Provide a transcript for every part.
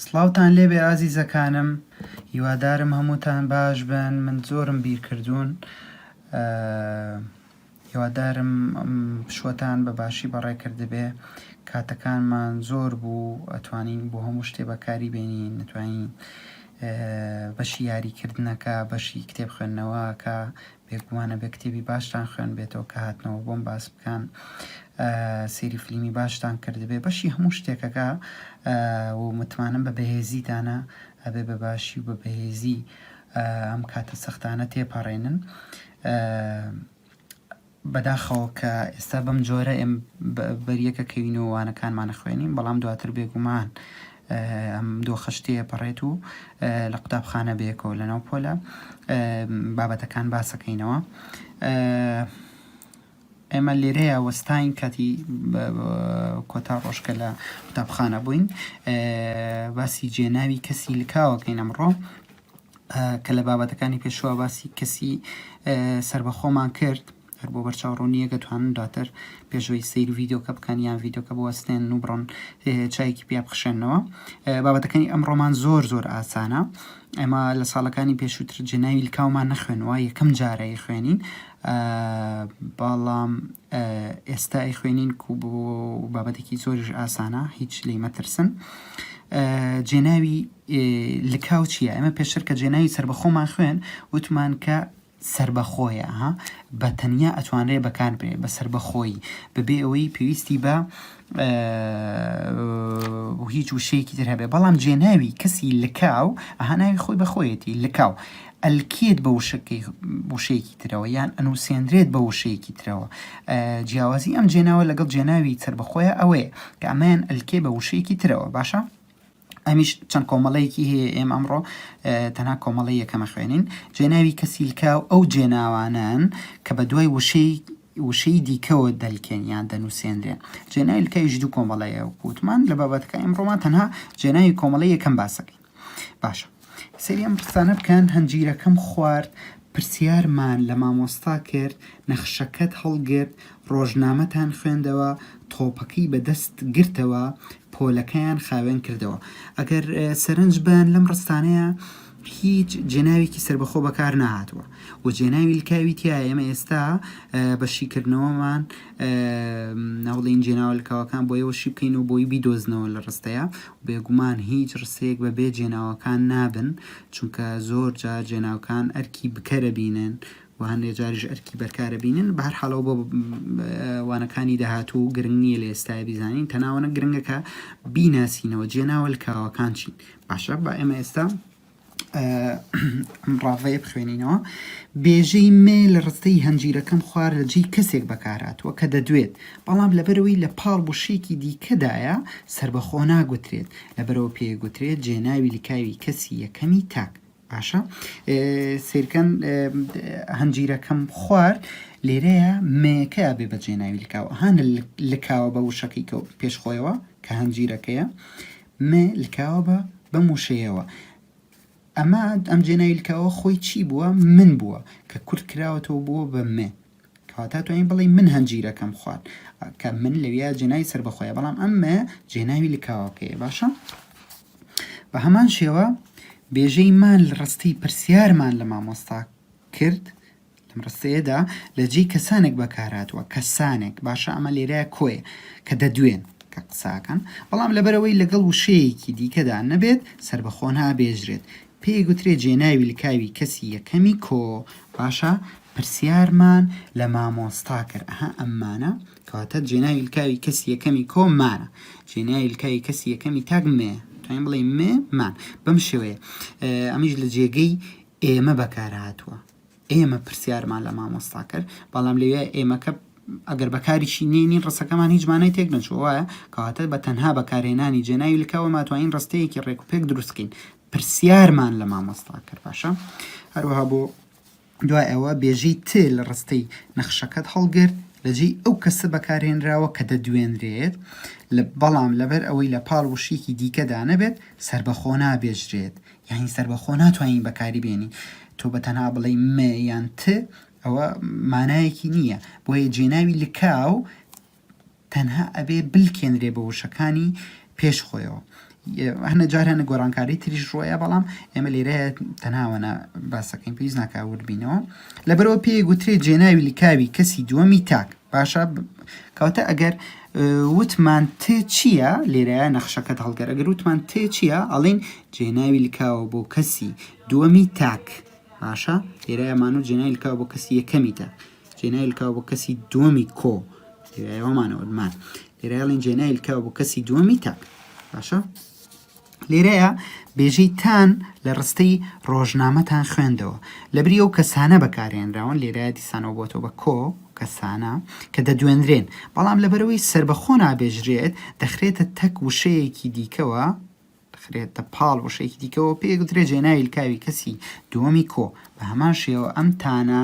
سڵاوتان لێبێ ئازیزەکانم هیوادارم هەمووتان باش بن من زۆرم بیر کردوون هیوادارم پشوەتان بە باشی بەڕێ کردبێ کاتەکانمان زۆر بوو ئەتوانین بۆ هەموو شتێ بەکاری بێنین نتوانین بەشی یاریکردنەکە بەشی کتێب خوێندنەوەکە بێگومان ئەبێ کتێبی باشتان خوێنبێتەوە کە هاتنەوە بۆم باس بکەن سەیری فلیمی باشتان کردبێ بەشی هەموو شتێکەکە و متمانەم بە بەهێزیتانە ئەبێ بە باشی و بە بەهێزی ئەم کاتە سەختانە تێپەڕێنن بەداخەوە کە ئێستا بەم جۆرە ئێم بەریەکە کەوین و وانەکانمان خوێنین بەڵام دواتر بێگومان ئەم دۆخەش تێپەڕێت و لە قوتابخانە بەیەکەوە لەناو پۆلە بابەتەکان باسەکەینەوە. ئێمە لێرەیە وەستاین کاتی کۆتا ڕۆژ کە لە قوتابخانە بووین باسی جێناوی کەسی لکاوەکەین ئەمڕۆ کە لە بابەتەکانی پێشوە باسی کەسی سربەخۆمان کرد هەر بۆ بەرچاو ڕوونیە دەتوانن دواتر پێشەوەی سەیر ڤیدیۆکە بکەن یان ڤیدیۆکە بوەستێن و بڕۆن چایەکی پیا بخشێنەوە بابەتەکانی ئەمڕۆمان زۆر زۆر ئاسانە ئێمە لە ساڵەکانی پێشووتر جێناوی لکاومان نەخوێنەوە یەکەم جارە خوێنین بەڵام ئێستا خوێنین کو بۆ بابەتێکی زۆریش ئاسانە هیچ لی مەترسن جێناوی لکاو چییە ئێمە پێشتر کە جێناوی سربەخۆمان خوێن وتمان کە سەربەخۆیە ها بە تەنیا ئەتوانرێ بەکار برێ بە سەربەخۆیی بەبێ ئەوەی پێویستی بە هیچ وشەیەکی تر هەبێ بەڵام جێناوی کەسی لکاو ئەها ناوی خۆی بەخۆیەتی لکاو ئەلکێت بە وشەکەی وشەیەکی ترەوە یان ئەنووسێنرێت بە وشەیەکی ترەوە جیاوازی ئەم جێناوە لەگەڵ جێناوی سەربەخۆیە ئەوەیە کە ئەمەیان ئەلکێ بە وشەیەکی ترەوە باشە ئەمیش چەند کۆمەڵەیەکی هەیە ئێمە ئەمڕۆ تەنها کۆمەڵەی یەکەمە خوێنین جێناوی کەسی لکاو ئەو جێناوانەن کە بە دوای وشەی وشەی دیکەوە دەلکێن یان دەنووسێنرێن جێناوی لکاویش دوو کۆمەڵەیە وتمان لە بابەتەکە ئەمڕۆمان تەنها جێناوی کۆمەڵەی یەکەم باسەکەین باشە سەیری ئەم ڕستانە بکەن هەنجیرەکەم خوارد پرسیارمان لە مامۆستا کرد نەخشەکەت هەڵگرت ڕۆژنامەتان خوێندەوە تۆپەکەی بە دەست گرتەوە پۆلەکەیان خاوێن کردەوە ئەگەر سەرنج بەن لەم ڕستانەیە هیچ جێناوێکی سەربەخۆ بەکار نەهاتووە و جێناوی لکاوی تیایە ئێمە ئێستا بە شیکردنەوەمان ناوڵین جێناوە لکاوەکان بۆ ئێوە شی بکەین و بۆی بیدۆزنەوە لە ڕستەیە بێگومان هیچ ڕستەیەک بە بێ جێناوەکان نابن چونکە زۆر جار جێناوکان ئەرکی بکەرە بینن و هەندێ جاریش ئەرکی بەرکارە بینن بە هەر حاڵەوە بۆ وانەکانی داهاتوو گرنگ نییە لە ئێستای بیزانین تەناوەنە گرنگەکە بیناسینەوە جێناوە لکاوەکان چین باشە با ئێمە ئێستا ئەم ڕاڤەیە بخوێنینەوە بێژەی مێ لە ڕستەی هەنجیرەکەم خوار لە جێی کەسێک بەکارهاتووە کە دەدوێت بەڵام لەبەرەوەی لە پاڵ وشەیەکی دیکەدایە سەربەخۆ ناگوترێت لەبەرەوە پێی گوترێت جێناوی لکاوی کەسی یەکەمی تاک باشە سیرکەن هەنجیرەکەم خوارد لێرەیە مێکە بێ بە جێناوی لکاوە هەن لکاوە بە وشەکەی کە پێش خۆیەوە کە هەنجیرەکەیە مێ لکاوە بە بەم وشەیەوە ئەمە ئەم جێناوی لکاوە خۆی چی بووە من بووە کە کورت کراوەتەوە بووە بە مێ کەواتە توانین بڵێ من هەنجیرەکەم خوارد کە من لەویا جێناوی سەربەخۆیە بەڵام ئەم مێ جێناوی لکاوەکەیە باشە بە هەمان شێوە بێژەی مان لە ڕستەی پرسیارمان لە مامۆستا کرد لەم ڕستەیەدا لە جێی کەسانێک بەکارهاتووە، کەسانێک، باشە ئەمە لێرەیا کۆیە، کە دەدوێن، کە قسەئەکەن، بەڵام لەبەرئەوەی لەگەڵ وشەیەکی دیکەدا نەبێت، سەربەخۆ نابێژرێت. پێی گوترێ جێناوی لکاوی کەسی یەکەمی کۆ. باشە پرسیارمان لە مامۆستا کرد، ئەها ئەمانە، کەواتە جێناوی لکاوی کەسی یەکەمی کۆ مانە. جێناوی لکاوی کەسی یەکەمی تاک مێ. توانین بڵێین مێ مان. بەم شێوەیە. ئەمیش لە جێگەی ئێمە بەکارهاتووە. ئێمە پرسیارمان لە مامۆستا کرد بەڵام لەوێ ئێمەکە ئەگەر بەکاریشی نێنین ڕستەکەمان هیچ مانای تێک نەچووە وایە کەواتە بە تەنها بەکارهێنانی جێناوی لکاوە ماتوانین ڕستەیەکی ڕێک و پێک دروست بکەین پرسیارمان لە مامۆستا کرد باشە هەروەها بۆ دوای ئەوە بێژەی ت لە ڕستەی نەخشەکەت هەڵگرت لە جێی ئەو کەسە بەکارهێنراوە کە دەدوێنرێت لە بەڵام لەبەر ئەوەی لە پاڵ وشەیەکی دیکەدا نەبێت سەربەخۆ نابێژرێت یانی سەربەخۆ ناتوانین بەکاری بێنین تۆ بە تەنها بڵێی م یان ت ئەوە مانایەکی نییە بۆیە جێناوی لکاو تەنها ئەبێ بلکێنرێ بە وشەکانی پێش خۆیەوە. هەنە جار هەنە گۆڕانکاری تریش ڕۆیە بەڵام ئێمە لێرە تەناوەنە باسەکەین پێویست ناکا وردبینەوە لەبەرەوە پێی گوترێ جێناوی لکاوی کەسی دووەمی تاک باشە کەواتە ئەگەر وتمان تێ چییە لێرەیە نەخشەکەت هەڵگەر ئەگەر وتمان تێ چییە ئەڵین جێناوی لکاوە بۆ کەسی دووەمی تاک باشە لێرەیەمان و جێناوی لکاوە بۆ کەسی یەکەمی تاک جێناوی لکاوە بۆ کەسی دووەمی کۆ لێرەیەوەمانەوە مان لێرەیەڵین جێناوی لکاوە بۆ کەسی دووەمی تاک باشە لێرەیە بێژەی تان لە ڕستەی ڕۆژنامەتان خوێندەوە لەبری ئەو کەسانە بەکارهێنراون، لێرەیە دیسانەوە بۆتەوە بە کۆ، کەسانە، کە دەدوێنرێن، بەڵام لەبەرئەوەی سەربەخۆ نابێژرێت، دەخرێتە تەک وشەیەکی دیکەوە، دەخرێتە پاڵ وشەیەکی دیکەوە، پێی ئەگوترێت جێناوی لکاوی کەسی دووەمی کۆ، بە هەمان شێوە ئەم تانە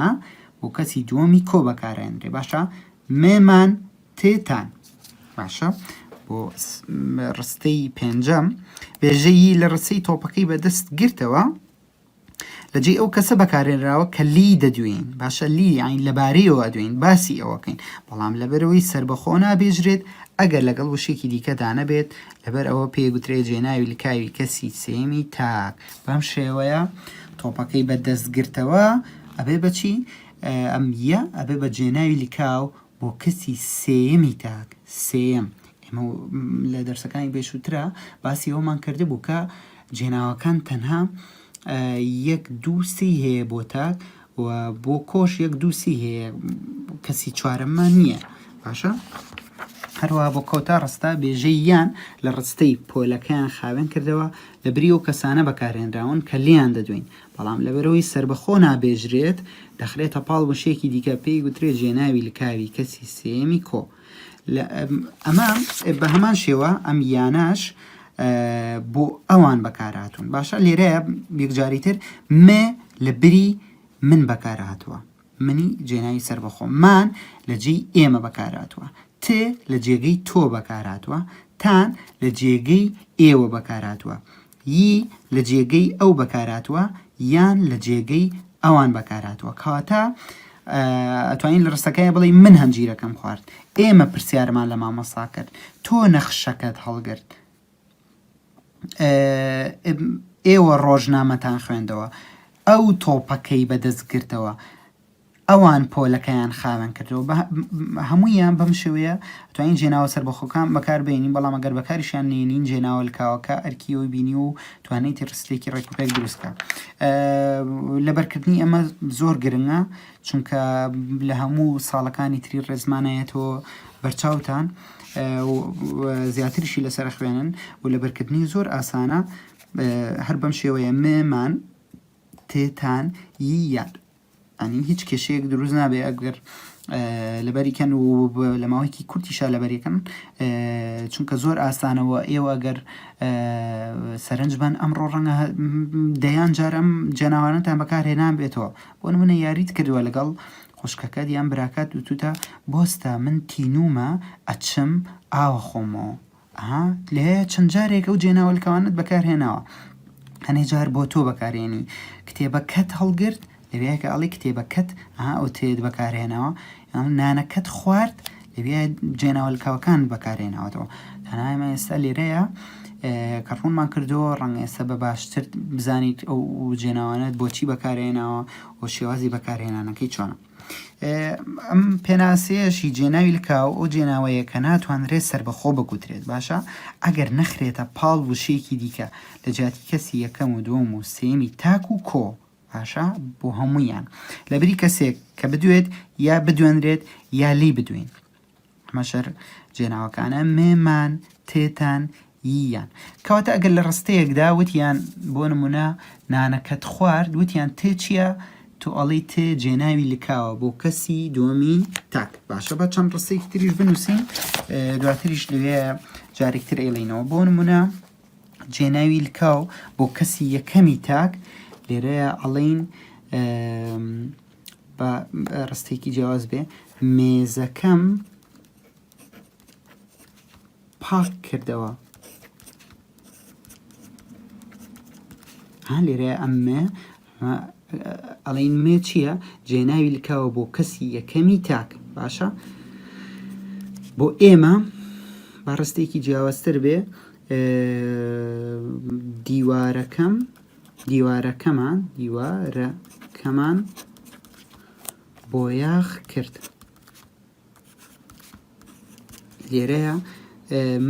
بۆ کەسی دووەمی کۆ بەکارئەهێنرێ، باشە مێمان تێتان باشە بۆ ڕستەی پێنجەم بێژەیی لە ڕستەی تۆپەکەی بەدەست گرتەوە لە جێی ئەو کەسە بەکارێنراوە کە لی دەدوێین باشە لی یاین لەبارەیەوە ئەدوێین باسی ئەوەکەین بەڵام لەبەرەوەی سربەخۆ نابێژرێت ئەگەر لەگەڵ وشێکی دیکەدا نەبێت لەبەر ئەوە پێی گوترێ جێناوی لکاوی کەسی سێمی تاک بەم شێوەیە تۆپەکەی بەدەست گرتەوە ئەبێ بەچی ئەم یە ئەبێ بە جێناوی لکاو بۆ کەسی سێیەمی تاک، سێیەم، ئێمە لە دەرسەکانی پێشووترا باسی ئەوەمان کردبوو کە جێناوەکان تەنها یەک دوو سی هەیە بۆ تاک و بۆ کۆش یەک دوو سی هەیە کەسی چوارەممان نییە باشە هەروە بۆ کۆتا ڕستا بێژەی یان لە ڕستەی پۆلەکەیان خاوێن کردەوە لە بری ئەو کەسانە بەکارهێنراون کە لیان دەدوین بەڵام لەبەرئەوەی سەربەخۆ نابێژرێت، دەخرێتە پاڵ وشەیەکی دیکە، پێی گوترێت جێناوی لکاوی کەسی سێیەمی کۆ. لە ئەمە بە هەمان شێوە ئەم یانەش بۆ ئەوان بەکارهاتوون. باشە لێرەیە یەکجاری تر مێ لە بری من بەکارهاتووە. منی جێناوی سەربەخۆ. مان لە جێی ئێمە بەکارهاتووە. ت لە جێگەی تۆ بەکارهاتووە. تان لە جێگەی ئێوە بەکارهاتووە. ی لە جێگەی ئەو بەکارهاتووە یان لە جێگەی ئەوان بەکارهاتووە کەواتە ئەتوانین لە ڕستەکەی بڵێ من هەنجیرەکەم خوارد ئێمە پرسیارمان لە مامۆستا کرد تۆ نەخشەکەت هەڵگرت ئێوە ڕۆژنامەتان خوێندەوە ئەو تۆپەکەی بەدەست گرتەوە ئەوان پۆلەکەیان خاوێن کردەوە بە هەموویان بەم شێوەیە توانین جێناوە سەربەخۆکان بەکار بێنین بەڵام ئەگەر بەکاریشیان نێنین جێناوە لکاوەکە ئەرکی ئەوی بینی و توانێتی ڕستێکی ڕێکوپێک دروستکە لەبەرکردنی ئەمە زۆر گرنگە چونکە لە هەموو ساڵەکانی تری ڕێزمانایەتەوە بەرچاوتان زیاتریشی لەسەر خوێنن و لەبەرکردنی زۆر ئاسانە هەر بەم شێوەیە مێمان تێتان ی یان ئەنی هیچ کێشەیەک دروست نابێ ئەگەر لەبەری کەن و لە ماوەیەکی کورتیشا لەبەریەکەن چونکە زۆر ئاسانەوە ئێوە ئەگەر سەرنج بن ئەمڕۆ ڕەنگە دەیان جار ئەم جەناوانەتان بەکارهێنان بێتەوە بۆ نمونە یاریت کردووە لەگەڵ خوشکەکەت یان براکات وتوتە بۆستە من تینومە ئەچم ئاوە خۆمەوە ئەها لێ چەند جارێک ئەو جێناوەلکاوانەت بەکارهێناوە هەنێ جار بۆ تۆ بەکارێنی کتێبەکەت هەڵگرت لەوێ کە ئەڵی کتێبەکەت ئەها ئەو تێت بەکارهێناوە یان نانەکەت خوارد لەوێ جێناوەلکاوەکان بەکارهێناوەتەوە تەنها ئێمە ئێستا لێرەیە کە ڕوونمان کردەوە ڕەنگە ئێستا بە باشتر بزانیت ئەو جێناوانەت بۆچی بەکارهێناوە و شێوازی بەکارهێنانەکەی چۆنە ئەم پێناسەیەشی جێناوی لکاو ئەو جێناوەیە کە ناتوانرێت سەربەخۆ بگوترێت باشە ئەگەر نەخرێتە پاڵ وشەیەکی دیکە لە جیاتی کەسی یەکەم و دووەم و سێیەمی تاک و کۆ باشە بۆ هەموویان لەبری کەسێک کە بدوێت یا بدوێنرێت یا لی بدوێین ئەمەش هەر جێناوەکانە مێمان تێتان ییان کەواتە ئەگەر لە ڕستەیەکدا وتیان بۆ نمونە نانەکەت خوارد وتیان تێ چییە تۆ ئەڵێی تێ جێناوی لکاوە بۆ کەسی دووەمی تاک باشە بە چەند ڕستەیەکی تریش بنووسین دواتریش لەوێ جارێکتر ئەیڵینەوە بۆ نمونە جێناوی لکاو بۆ کەسی یەکەمی تاک لێرەیە ئەڵین بە ڕستێکی جیاواز بێ مێزەکەم پاک کردەوە ها لێرە ئەم مێ ئەڵین مێ چییە جێناوی لکاوە بۆ کەسی یەکەمی تاک باشە بۆ ئێمە با ڕستێکی جیاوازتر بێ. دیوارەکەم دیوارەکەمان دیوارەکەمان بۆیاخ کرد. لێرەیە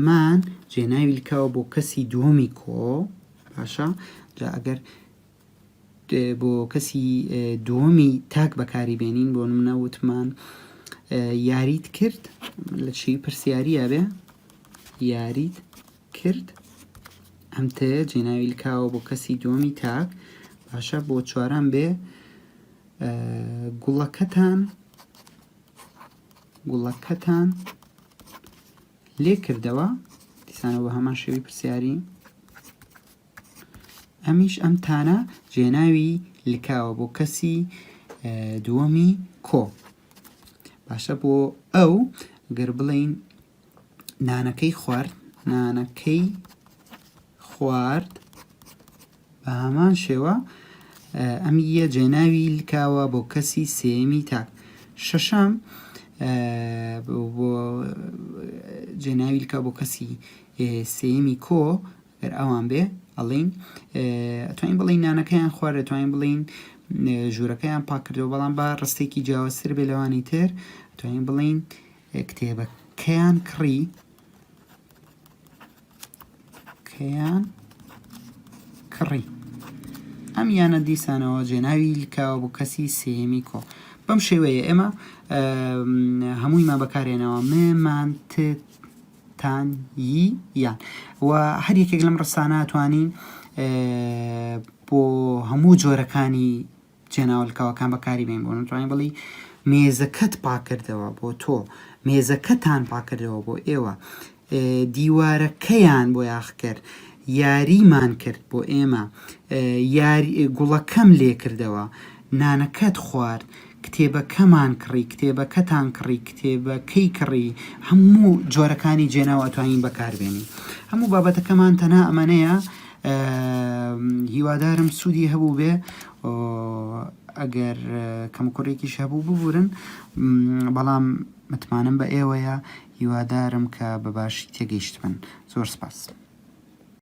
مان جێناوی لکاوە بۆ کەسی دووەمی کۆ باشە جا ئەگەر بۆ کەسی دووەمی تاک بەکاری بێنین بۆ نمونە وتمان یاریت کرد لە چی پرسیاریە بێ یاریت کرد ئەم تێ جێناوی لکاوە بۆ کەسی دووەمی تاک باشە بۆ چواران بێ گوڵەکەتان گوڵەکەتان لێ کردەوە دیسانەوە بە هەمان شێوی پرسیاری ئەمیش ئەم تانە جێناوی لکاوە بۆ کەسی دووەمی کۆ باشە بۆ ئەو گەر بڵین نانەکەی خوارد نانەکەی خوارد بە هەمان شێوە ئەم یە جێناوی لکاوە بۆ کەسی سێیەمی تاک. شەشەم بۆ جێناوی لکاو بۆ کەسی سێیەمی کۆ گەر ئەوان بێ ئەڵین ئەتوانین بڵین نانەکەیان خوارد ئەتوانین بڵین ژوورەکەیان پاکردەوە بەڵام با ڕستێکی جیاوازتر بێ لەوانی تر ئەتوانین بڵین کتێبەکەیان کڕی کەیان کڕی ئەم یانە دیسانەوە جێناوی لکاوە بۆ کەسی سێیەمی کۆ بەم شێوەیە ئێمە هەموویمان بەکارێنەوە ممان تان ی یان و هەر یەکێک لەم ڕستانە توانین بۆ هەموو جۆرەکانی جێناوەلکاوەکان بەکاری بێن بۆ نەتوانین بڵی مێزەکەت پاکردەوە بۆ تۆ مێزەکەتان پاکردەوە بۆ ئێوە دیوارەکەیان بۆ یاخ کرد یاریمان کرد بۆ ئێمە یاری گوڵەکەم لێ کردەوە نانەکەت خوارد کتێبەکەمان کڕی کتێبەکەتان کڕی کتێبەکەی کڕی هەموو جۆرەکانی جێناو ئەتوانین بەکاربێنین هەموو بابەتەکەمان تەنها ئەمەنەیە هیوادارم سوودی هەبوو بێ ئەگەر کەموکوڕیەکیش هەبوو ببورن بەڵام متمانەم بە ئێوەیە هیوادارم کە بە باشی تێگەیشتبن زۆر سپاس.